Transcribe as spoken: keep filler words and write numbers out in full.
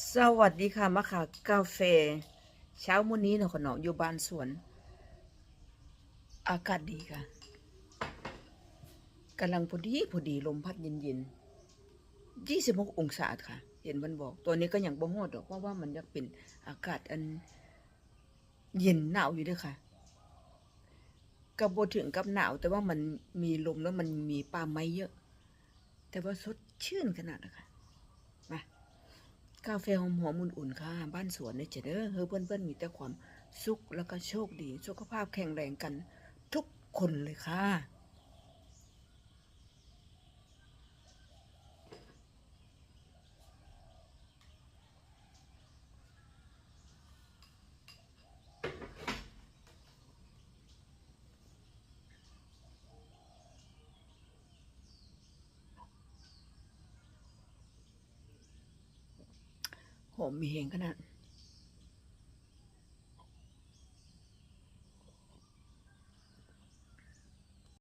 สวัสดีค่ะ มาค่ะ กาแฟเช้ามื้อนี้เนาะค่ะเนาะ อยู่บ้านสวน อากาศดีค่ะ กำลังพอดีพอดี ลมพัดเย็นๆ ยี่สิบหกองศาค่ะ เห็นมันบอก ตัวนี้ก็ยังบ่ฮอดดอก เพราะว่ามันยังเป็นอากาศอันเย็นหนาวอยู่เด้อค่ะ ก็บ่ถึงกับหนาว แต่ว่ามันมีลมแล้วมันมีป่าไม้เยอะ แต่ว่าสดชื่นขนาดนะคะ มา กาแฟหอมๆ อุ่นๆ ค่ะ บ้านสวนเนี่ยจ้ะเด้อ เฮ้อ เพื่อนๆ มีแต่ความสุขแล้วก็โชคดี สุขภาพแข็งแรงกันทุกคนเลยค่ะ หอมมีแฮงขนาด